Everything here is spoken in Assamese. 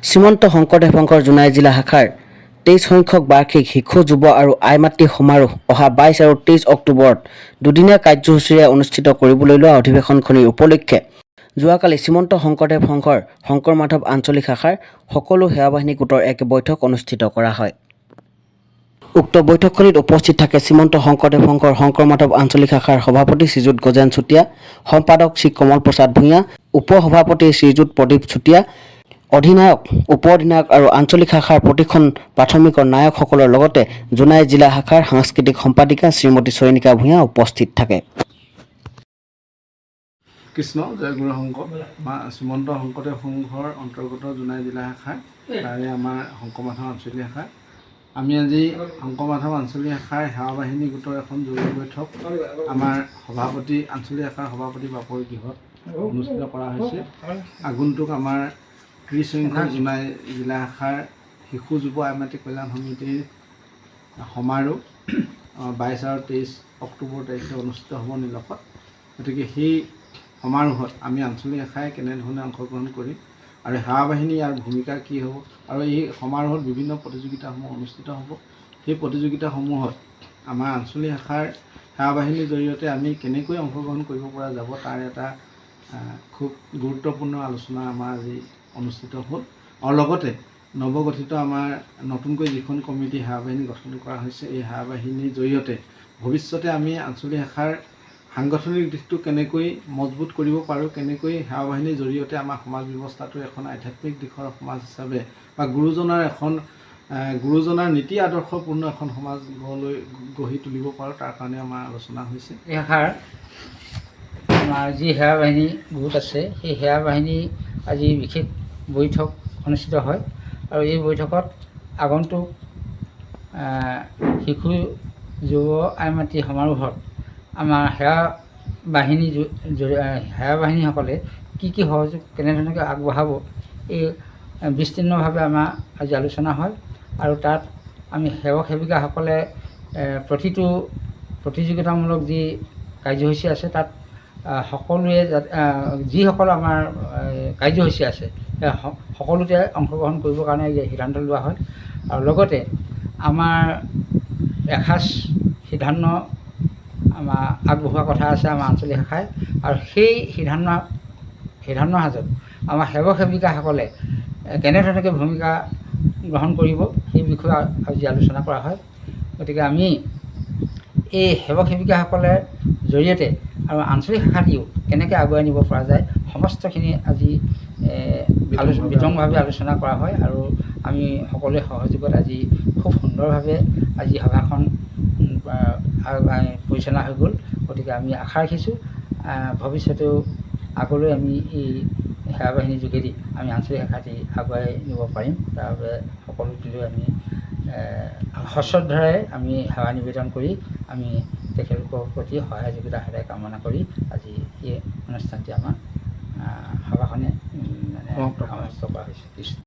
শ্ৰীমন্ত শংকৰদেৱ সংঘৰ জোনাই জিলা শাখাৰ 23 সংখ্যক বাৰ্ষিক শিশু, যুৱ আৰু I মাতৃ সমাৰোহ অহা 22 আৰু 23 অক্টোবৰত দুদিনীয়া কাৰ্যসূচীৰে অনুষ্ঠিত কৰিবলৈ লোৱা অধিৱেশনখনিৰ উপলক্ষে যোৱাকালি শ্ৰীমন্ত শংকৰদেৱ সংঘৰ শংকৰ মাধৱ আঞ্চলিক শাখাৰ সকলো সেৱাবাহিনী গোটৰ এক বৈঠক অনুষ্ঠিত কৰা হয়। উক্ত বৈঠকখনিত উপস্থিত থাকে শ্ৰীমন্ত শংকৰদেৱ সংঘৰ শংকৰ মাধৱ আঞ্চলিক শাখাৰ সভাপতি শ্ৰীযুত গজেন চুতীয়া, সম্পাদক শ্ৰী কমল প্ৰসাদ ভূঞা, উপ সভাপতি শ্ৰীযুত প্ৰদীপ চুতীয়া, অধিনায়ক, উপ অধিনায়ক আৰু আঞ্চলিক শাখাৰ প্ৰতিখন প্ৰাথমিকৰ নায়কসকলৰ লগতে জোনাই জিলা শাখাৰ সাংস্কৃতিক সম্পাদিকা শ্ৰীমতী চয়নিকা ভূঞা উপস্থিত থাকে। কৃষ্ণ, জয় গুৰু শংকৰ। মা শ্ৰীমন্ত শংকৰদেৱ সংঘৰ অন্তৰ্গত জোনাই জিলা শাখাৰ, তাৰে আমাৰ শংকৰ মাধৱ আঞ্চলিক শাখা, আমি আজি শংকৰ মাধৱ আঞ্চলিক শাখাৰ সেৱা বাহিনী গোটৰ এখন জৰুৰী বৈঠক আমাৰ সভাপতি, আঞ্চলিক শাখাৰ সভাপতি বাপৰ গৃহত অনুষ্ঠিত কৰা হৈছে। আগন্তুক আমাৰ 30 সংখ্যক জোনাই জিলা শাখাৰ শিশু, যুৱ, I মাতৃ কল্যাণ সমিতিৰ সমাৰোহ 22 আৰু 23 অক্টোবৰ তাৰিখে অনুষ্ঠিত হ'ব নিলখত। গতিকে সেই সমাৰোহত আমি আঞ্চলিক শাখাই কেনেধৰণে অংশগ্ৰহণ কৰিম আৰু সেৱা বাহিনী ইয়াৰ ভূমিকা কি হ'ব আৰু এই সমাৰোহত বিভিন্ন প্ৰতিযোগিতাসমূহ অনুষ্ঠিত হ'ব, সেই প্ৰতিযোগিতাসমূহত আমাৰ আঞ্চলিক শাখাৰ সেৱা বাহিনীৰ জৰিয়তে আমি কেনেকৈ অংশগ্ৰহণ কৰিব পৰা যাব, তাৰ এটা খুব গুৰুত্বপূৰ্ণ আলোচনা আমাৰ আজি অনুষ্ঠিত হ'ল। আৰু লগতে নৱগঠিত আমাৰ নতুনকৈ যিখন কমিটি সেৱা বাহিনী গঠন কৰা হৈছে, এই সেৱা বাহিনীৰ জৰিয়তে ভৱিষ্যতে আমি আঞ্চলিক শাখাৰ সাংগঠনিক দিশটো কেনেকৈ মজবুত কৰিব পাৰোঁ, কেনেকৈ সেৱা বাহিনীৰ জৰিয়তে আমাৰ সমাজ ব্যৱস্থাটো এখন আধ্যাত্মিক দিশৰ সমাজ হিচাপে বা গুৰুজনাৰ নীতি আদৰ্শপূৰ্ণ এখন সমাজ গঢ়ি তুলিব পাৰোঁ, তাৰ কাৰণে আমাৰ আলোচনা হৈছে। এই শাখাৰ আমাৰ যি সেৱা বাহিনী গোট আছে, সেই সেৱা বাহিনী আজি বিশেষ বৈঠক অনুষ্ঠিত হয় আৰু এই বৈঠকত আগন্তুক শিশু, যুৱ, I মাতৃ সমাৰোহত আমাৰ সেৱা বাহিনী সেৱা বাহিনীসকলে কি কি সহযোগ কেনেধৰণে আগবঢ়াব, এই বিস্তীৰ্ণভাৱে আমাৰ আজি আলোচনা হয়। আৰু তাত আমি সেৱক সেৱিকাসকলে প্ৰতিটো প্ৰতিযোগিতামূলক যি কাৰ্যসূচী আছে, তাত সকলোৱে যাতে যিসকল আমাৰ কাৰ্যসূচী আছে, সেই সকলোতে অংশগ্ৰহণ কৰিবৰ কাৰণে এই সিদ্ধান্ত লোৱা হয়। আৰু লগতে আমাৰ এসাঁজ সিদ্ধান্ত আমাৰ আগবঢ়োৱা কথা আছে আমাৰ আঞ্চলিক শাখাই আৰু সেই সিদ্ধান্ত সাজত আমাৰ সেৱক সেৱিকাসকলে কেনেধৰণে ভূমিকা গ্ৰহণ কৰিব, সেই বিষয়ে আজি আলোচনা কৰা হয়। গতিকে আমি এই সেৱক সেৱিকাসকলৰ জৰিয়তে আৰু আঞ্চলিক শাখাটিও কেনেকৈ আগুৱাই নিব পৰা যায়, সমস্তখিনি আজি বিতংভাৱে আলোচনা কৰা হয়। আৰু আমি সকলোৱে সহযোগত আজি খুব সুন্দৰভাৱে আজি সভাখন পৰিচালনা হৈ গ'ল। গতিকে আমি আশা ৰাখিছোঁ, ভৱিষ্যতেও আগলৈ আমি এই সেৱা বাহিনীৰ যোগেদি আমি আঞ্চলিক শাখাটি আগুৱাই নিব পাৰিম। তাৰ বাবে সকলোটিলৈ আমি সশ্ৰদ্ধাৰে আমি সেৱা নিবেদন কৰি আমি তেখেতলোকৰ প্ৰতি সহায় সহযোগিতা সদায় কামনা কৰি আজি এই অনুষ্ঠানটি আমাৰ সভাখনে মানে সমাপ্ত কৰা সমাপ্ত কৰা হৈছে। কৃষ্ণ।